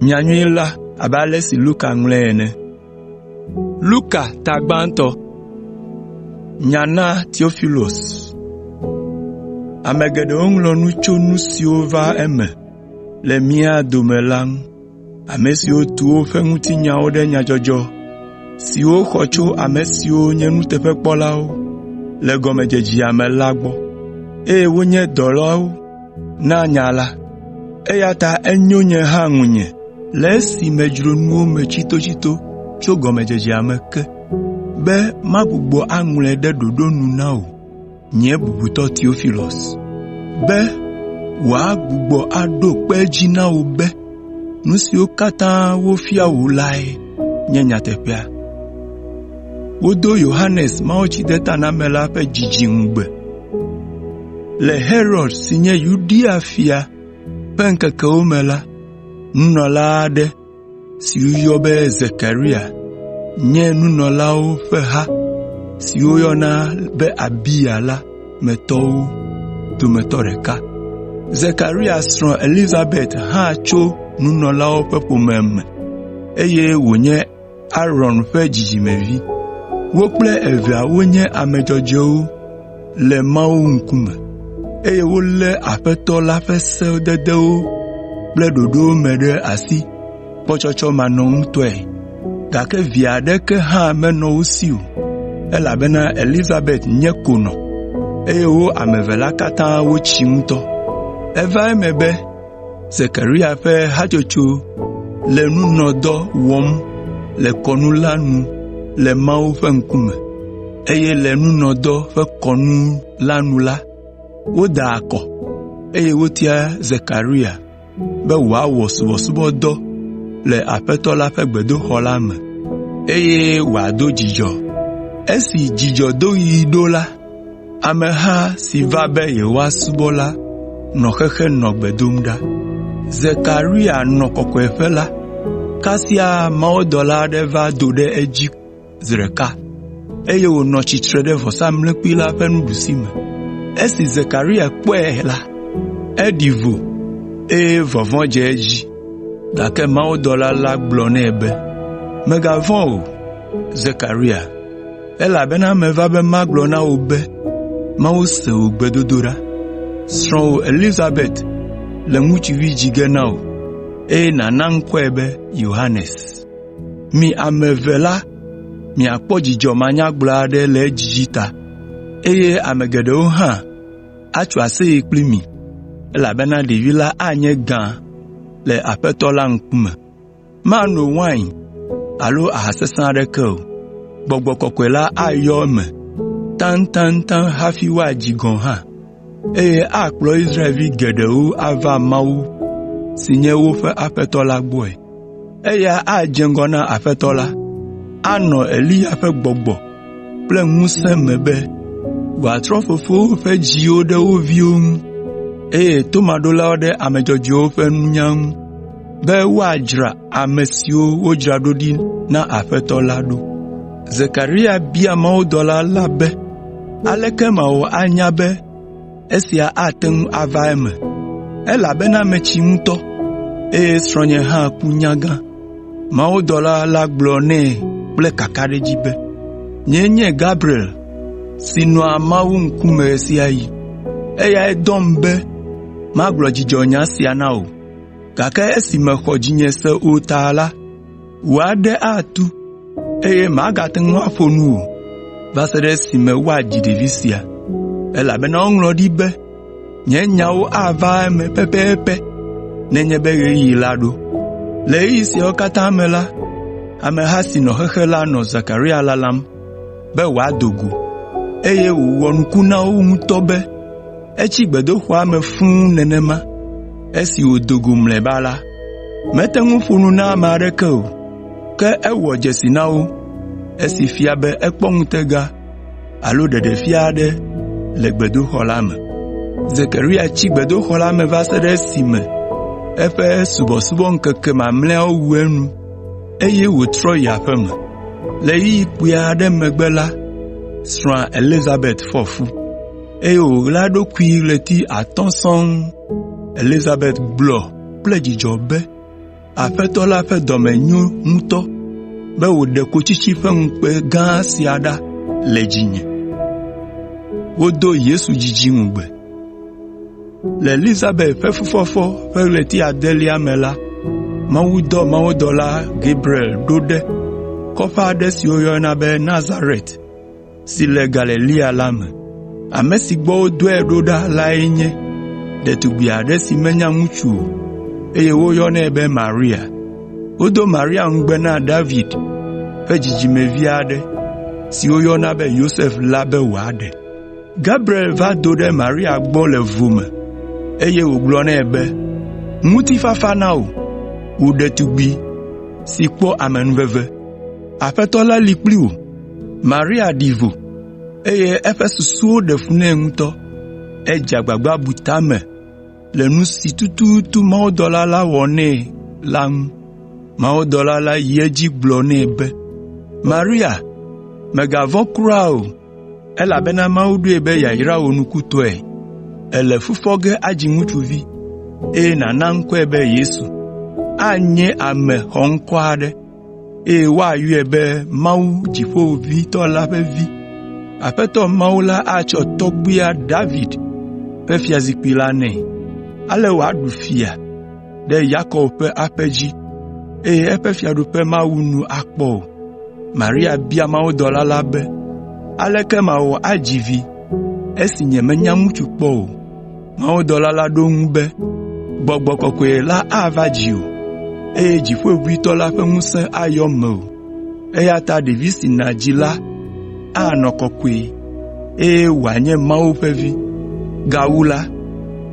Nyanyui la abe ale si Luka ŋlɔe ene. Luka ta gbãtɔ. Nya na Teofilos. Ame geɖewo ŋlɔ nu tso nu siwo va eme le mía dome la ŋu. Ame siwo tu woƒe ŋutinyawo ɖe nyadzɔdzɔ si woxɔ tso ame siwo nye nuteƒekpɔlawo le gɔmedzedzea me la gbɔ, eye wonye dɔlawo na nya la. Eya ta enyo nye hã ŋunye le esi medzro nuwo me tsitotsito tso gɔmedzedzea me ke, be magbugbɔ aŋlɔe ɖe ɖoɖo nu na wò, nye bubutɔ Teofilos, be wòagbugbɔ aɖo kpe edzi na wò be nu siwo katã wofia wò lae nye nyateƒea. Wodo Yohanes Mawutsidetanamela ƒe dzidzi ŋugbe. Le Herod si nye Yudea fia ƒe ŋkekewo me la, nunɔla aɖe si woyɔ be Zekaria nye nunɔlawo ƒe ha si woyɔna be Abiya la me tɔwo dometɔ ɖeka. Zekaria srɔ̃ Elizabet hã tso nunɔlawo ƒe ƒome me, eye wònye Aron ƒe dzidzimevi. Wo kple evea wonye ame dzɔdzɔewo le Mawu ŋkume, eye wolé Aƒetɔ la ƒe sededewo kple ɖoɖowo me ɖe asi kpɔtsɔtsɔmanɔŋutɔe. Gake vi aɖeke hã menɔ wo si o, elabena Elizabet nye konɔ, eye wo ame eve la katã wotsi ŋutɔ. Eva eme be Zekaria ƒe hatsotso le nunɔdɔ wɔm le kɔnu la nu le Mawu ƒe ŋkume, eye le nunɔdɔ ƒe kɔnu la nu la, woda akɔ, eye wotia Zekaria be wòawɔ subɔsubɔdɔ le Aƒetɔ la ƒe gbedoxɔ la me, eye wòado dzudzɔ. Esi dzudzɔdoɣi ɖo la, Ameha si va be yewoasubɔ la nɔ xexe nɔ gbe dom ɖa. Zekaria nɔ kɔkɔeƒe la, kasia mawudɔla aɖe va do ɖe edzi zi ɖeka, eye wònɔ tsitre ɖe vɔsamlekpui la ƒe nuɖusime. Esi Zekaria kpɔe la, eɖi vo, eye vɔvɔ̃ dze edzi. Gake mawudɔla la gblɔ nɛ be, “Mègavɔ̃ o, Zekaria, Elabena meva be magblɔ na wò be Mawu se wò gbedodoɖa. Srɔ̃wò Elizabet le ŋutsuvi dzi ge na wò, eye nàna ŋkɔe be Yohanes. Mi ame eve la miakpɔ dzidzɔ manyagblɔ aɖe le edzidzi ta, eye ame geɖewo hã atso aseye kpli mi, elabena ɖevi la anye gã le Aƒetɔ la ŋkume. Mano wain alo aha sesẽ aɖeke o. Gbɔgbɔ Kɔkɔe la ayɔ eme taŋtaŋtaŋ hafi woadzii gɔ̃ hã, eye akplɔ Israelvi geɖewo ava Mawu si nye woƒe Aƒetɔ la gbɔe. Eya adze ŋgɔ na Aƒetɔ la, anɔ Eliya ƒe gbɔgbɔ kple ŋusẽ me be wòatrɔ fofowo ƒe dziwo ɖe wo viwo ŋu, eye tomaɖolawo ɖe ame dzɔdzɔewo ƒe nunya ŋu be woadzra ame siwo wodzra ɖo ɖi na Aƒetɔ la ɖo.” Zekaria bia mawudɔla la be, “Aleke mawɔ anya be esia ate ŋu ava eme? Elabena metsi ŋutɔ, eye srɔ̃nye hã ku nyagã.” Mawudɔla la gblɔ nɛ kple kakaɖedzi be, “Nyee nye Gabriel si nɔa Mawu ŋkume ɣe sia ɣi. Eyae dɔm be magblɔ dzidzɔnya sia na wò. Gake esi mèxɔ dzinye se o ta la, wò aɖe atu, eye màgate ŋu aƒo nu o va se ɖe esime woadzi ɖevi sia, elabena woŋlɔ ɖi be nye nyawo ava eme pɛpɛpɛ nenye be ɣeyiɣi la ɖo.” Le ɣeyiɣi siawo katã me la, ameha si nɔ xexe la nɔ Zekaria lalam be wòado go, eye wòwɔ nuku na wo ŋutɔ be etsi gbedoxɔa me fũu nenema. Esi wòdo go mlɔeba la, mete ŋu ƒo nu na ame aɖeke o, ke ewɔ dzesi na wo, esi fia be ekpɔ ŋutega alo ɖeɖefia aɖe le gbedoxɔ la me. Zekaria tsi gbedoxɔ la me va se ɖe esime eƒe subɔsubɔŋkeke mamlɛawo wu enu, eye wòtrɔ yi aƒe me. Le ɣeyiɣi kpui aɖe megbe la, srɔ̃a Elizabet fɔ fu, eye wòɣla eɖokui ɣleti atɔ̃ sɔŋ. Elizabet gblɔ kple dzidzɔ be, Aƒetɔ la ƒe dɔme nyo ŋutɔ be wòɖe kotsitsi ƒe ŋukpe gã sia ɖa le dzinye.” Wodo Yesu dzidzi ŋugbe. Le Elizabet ƒe fufɔfɔ ƒe ɣleti adelia me la, Mawu dɔ mawudɔla Gabriel ɖo ɖe kɔƒe aɖe si woyɔna be Nazaret si le Galilea la me. Ame si gbɔ wodɔe ɖo ɖa lae nye ɖetugbi aɖe si menya ŋutsu o, eye woyɔnɛ be Maria. Wodo Maria ŋugbe na David ƒe dzidzimevi aɖe si woyɔna be Yosef la be wòaɖe. Gabriel va do ɖe Maria gbɔ le vo me, eye wògblɔ nɛ be, “Ŋutifafa na wò, wò ɖetugbi si kpɔ amenuveve. Aƒetɔ la li kpli wò.” Maria ɖi vo, eye eƒe susuwo ɖe fu nɛ ŋutɔ. Edze agbagba bu ta me le nu si tututu mawudɔla la wɔ nɛ la ŋu. Mawudɔla la yi edzi gblɔ nɛ be, “Maria, mègavɔ̃ kura o, elabena Mawu ɖoe be yeayra wò nukutɔe. Èle fu fɔ ge adzi ŋutsuvi, eye nàna ŋkɔe be Yesu. Anye ame xɔŋkɔ aɖe, eye woayɔe be Mawu Dziƒoʋĩtɔ la ƒe Vi. Aƒetɔ Mawu la atsɔ tɔgbuia David ƒe fiazikpui la nɛ, ale wòaɖu fia ɖe Yakob ƒe aƒe dzi, eye eƒe fiaɖuƒe mawu nu akpɔ o.” Maria bia mawudɔla la be, “Aleke mawɔ adzi vi esi nyemenya ŋutsu kpɔ o?” Mawudɔla la ɖo eŋu be, “Gbɔgbɔ Kɔkɔe la ava dziwò, eye Dziƒoʋĩtɔ la ƒe ŋusẽ ayɔ mewò, eya ta ɖevi si nàdzi la anɔ kɔkɔe, eye wòanye Mawu ƒe Vi. Gawu la,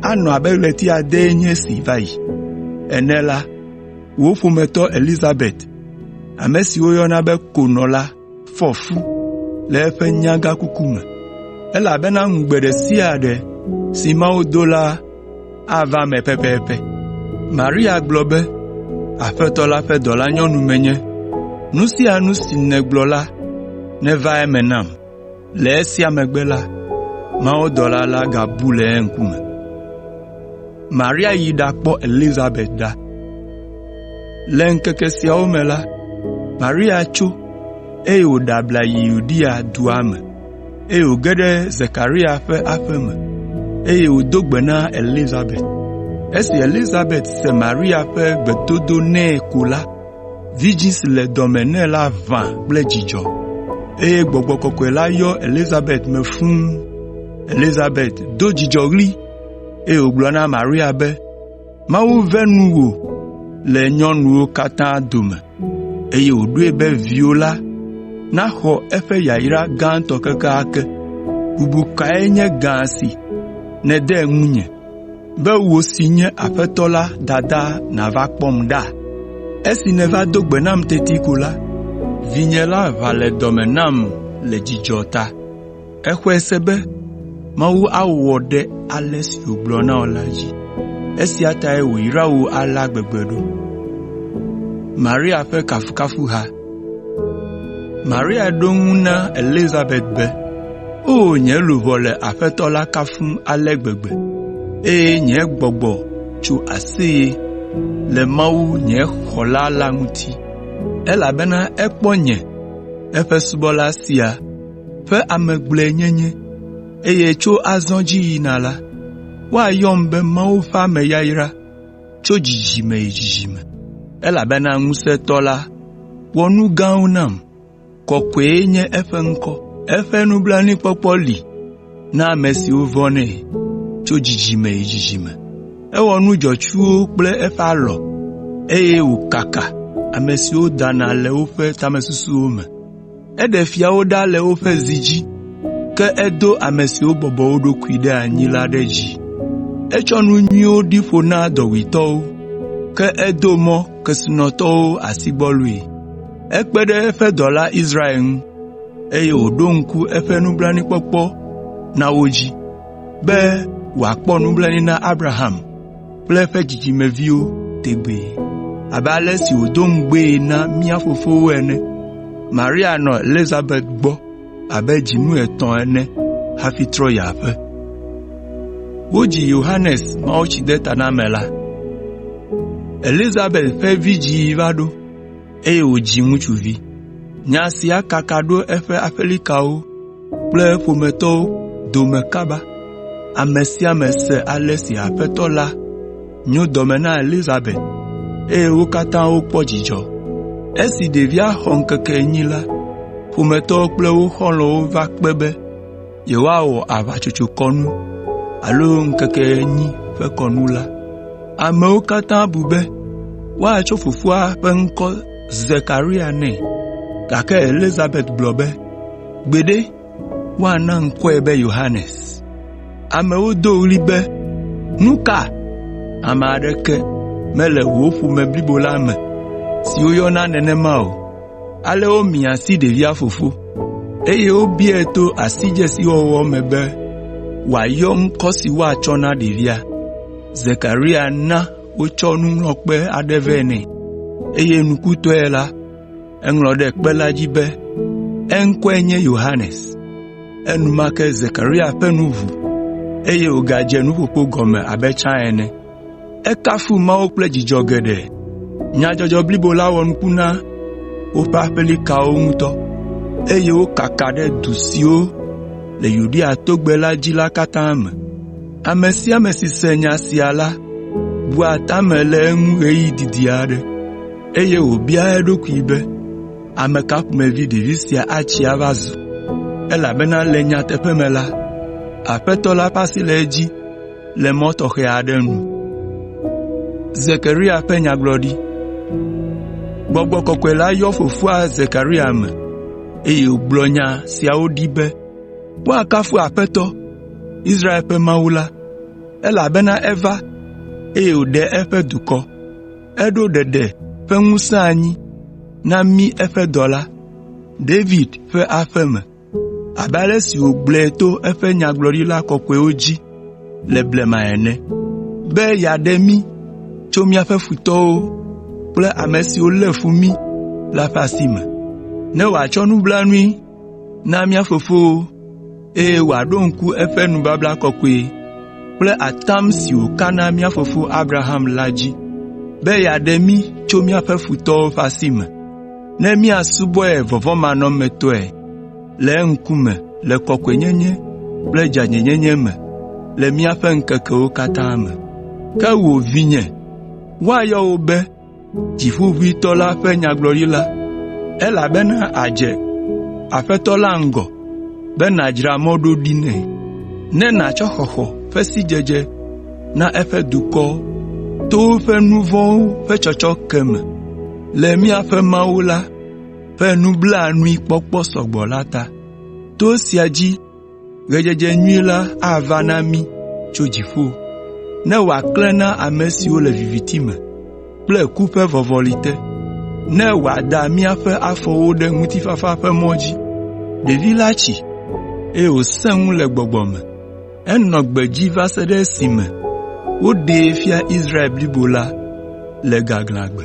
anɔ abe ɣleti adee nye esi va yi ene la, wò ƒometɔ Elizabet, ame si woyɔna be konɔ la fɔ fu le eƒe nyagãkuku me, elabena ŋugbe ɖe sia ɖe si Mawu do la ava eme pɛpɛpɛ.” Maria gblɔ be, “Aƒetɔ la ƒe dɔlanyɔnu menye, nu sia nu si nègblɔ la neva eme nam.” Le esia megbe la, mawudɔla la gabu le eŋkume. Maria yi ɖakpɔ Elizabet ɖa. Le ŋkeke siawo me la, Maria tso, eye wòɖe abla yi Yudea dua me, eye wòge ɖe Zekaria ƒe aƒe me, eye wòdo gbe na Elizabet. Esi Elizabet se Maria ƒe gbedodo nɛ ko la, vidzĩ si le dɔ me nɛ la ʋã kple dzidzɔ, eye Gbɔgbɔ Kɔkɔe la yɔ Elizabet me fũu. Elizabet do dzidzɔɣli, eye wògblɔ na Maria be, “Mawu ve nuwò le nyɔnuwo katã dome, eye wòɖoe be viwò la naxɔ eƒe yayra gãtɔ kekeake. Bubu kae nye gã si nède ŋunye be wò si nye Aƒetɔ la dada nàva kpɔm ɖa? Esi nèva do gbe nam teti ko la, vinye la ʋã le dɔ me nam le dzidzɔ ta. Èxɔe se be Mawu awɔ ɖe ale si wògblɔ na wò la dzi. Esia tae wòyra wò alea gbegbe ɖo.” Maria ɖo eŋu na Elizabet be, “O nye luʋɔ le Aƒetɔ la kafum ale gbegbe, eye nye gbɔgbɔ tso aseye le Mawu nye Xɔla la ŋuti, elabena ekpɔ nye, eƒe subɔla sia, ƒe ame gblɔenyenye, eye tso azɔ dzi yina la, woayɔm be Mawu ƒe ame yayra tso dzidzime yi dzidzime, elabena Ŋusẽtɔ la wɔ nu gãwo nam, kɔkɔe nye eƒe ŋkɔ. Eƒe nublanuikpɔkpɔ li na ame siwo vɔ̃nɛ tso dzidzime yi dzidzime. Ewɔ nu dzɔtsuwo kple eƒe alɔ, eye wòkaka ame siwo dana le woƒe tamesusuwo me. Eɖe fiawo ɖa le woƒe zi dzi, ke edo ame siwo bɔbɔ wo ɖokui ɖe anyi la ɖe dzi. Etsɔ nu nyuiwo ɖi ƒo na dɔwuitɔwo, ke edo mɔ kesinɔtɔwo asi gbɔloe. Ekpe ɖe eƒe dɔla Israel ŋu, eye wòɖo ŋku eƒe nublanuikpɔkpɔ na wo dzi, be wòakpɔ nublanui na Abraham kple eƒe dzidzimeviwo tegbee, abe ale si wòdo ŋugbee na mía fofowo ene.” Maria nɔ Elizabet gbɔ abe dzinu etɔ̃ ene hafi trɔ yi aƒe. Elizabet ƒe vidziɣi va ɖo, eye wòdzi ŋutsuvi. Nya sia kaka ɖo eƒe aƒelikawo kple ƒometɔwo dome kaba. Ame sia ame se ale si Aƒetɔ la nyo dɔ me na Elizabet, eye wo katã wokpɔ dzidzɔ. Esi ɖevia xɔ ŋkeke enyi la, ƒometɔwo kple wo xɔlɔ̃wo va kpe be yewoawɔ aʋatsotsokɔnu alo ŋkeke enyi ƒe kɔnu la. Amewo katã bu be woatsɔ fofoa ƒe ŋkɔ Zekaria nɛ, gake Elizabet gblɔ be, “Gbeɖe, woana ŋkɔe be Yohanes.” Amewo do ɣli be, “Nu ka? Ame aɖeke mele wò ƒome blibo la me si woyɔna nenema o.” Ale womia asi ɖevia fofo, eye wobiae to asidzesiwɔwɔ me be wòayɔ ŋkɔ si woatsɔ na ɖevia. Zekaria na wotsɔ nuŋlɔkpe aɖe vɛ nɛ, eye nukutɔe la, eŋlɔ ɖe kpe la dzi be, “Eŋkɔe nye Yohanes.” Enumake Zekaria ƒe nu ʋu, eye wògadze nuƒoƒo gɔme abe tsã ene. Ekafu Mawu kple dzidzɔ geɖe. Nyadzɔdzɔ blibo la wɔ nuku na woƒe aƒelikawo ŋutɔ, eye wokaka ɖe du siwo le Yudea togbɛ la dzi la katã me. Ame sia ame si se nya sia la bua ta me le eŋu ɣeyiɣi didi aɖe, eye wòbiaa eɖokui be, “Ame ka ƒomevi ɖevi sia atsi ava zu?” Elabena le nyateƒe me la, Aƒetɔ la ƒe asi le edzi le mɔ tɔxɛ aɖe nu. Gbɔgbɔ Kɔkɔe la yɔ fofoa Zekaria me, eye wògblɔ nya siawo ɖi be, “Woakafu Aƒetɔ, Israel ƒe Mawu la, elabena eva, eye wòɖe eƒe dukɔ. Eɖo ɖeɖe ƒe ŋusẽ anyi na mí eƒe dɔla, David ƒe aƒe me, abe ale si wògblɔe to eƒe nyagblɔɖila kɔkɔewo dzi le blema ene, be yeaɖe mí tso míaƒe futɔwo kple ame siwo lé fu mí la ƒe asi me, ne wòatsɔ nublanui na mía fofowo, eye wòaɖo ŋku eƒe nubabla kɔkɔe kple atam si wòka na mía fofo Abraham la dzi, be yeaɖe mí tso míaƒe futɔwo ƒe asi me, ne míasubɔe vɔvɔ̃manɔmetɔe le eŋkume le kɔkɔenyenye kple dzɔdzɔenyenye me le míaƒe ŋkekewo katã me. Ke wò, vinye, woayɔ wò be Dziƒoʋĩtɔ la ƒe nyagblɔɖila, elabena àdze Aƒetɔ la ŋgɔ be nàdzra mɔ ɖo ɖi nɛ, ne nàtsɔ xɔxɔ ƒe sidzedze na eƒe dukɔ to woƒe nu vɔ̃wo ƒe tsɔtsɔke me, le míaƒe Mawu la ƒe nublanuikpɔkpɔ sɔgbɔ la ta. To esia dzi ɣedzedze nyui la ava na mí tso dziƒo, ne wòaklẽ na ame siwo le viviti me kple ku ƒe vɔvɔli te, ne wòada míaƒe afɔwo ɖe ŋutifafa ƒe mɔ dzi.” Ɖevi la tsi, eye wòsẽ ŋu le gbɔgbɔ me. Enɔ gbedzi va se ɖe esime woɖee fia Israel blibo la le gaglãgbe.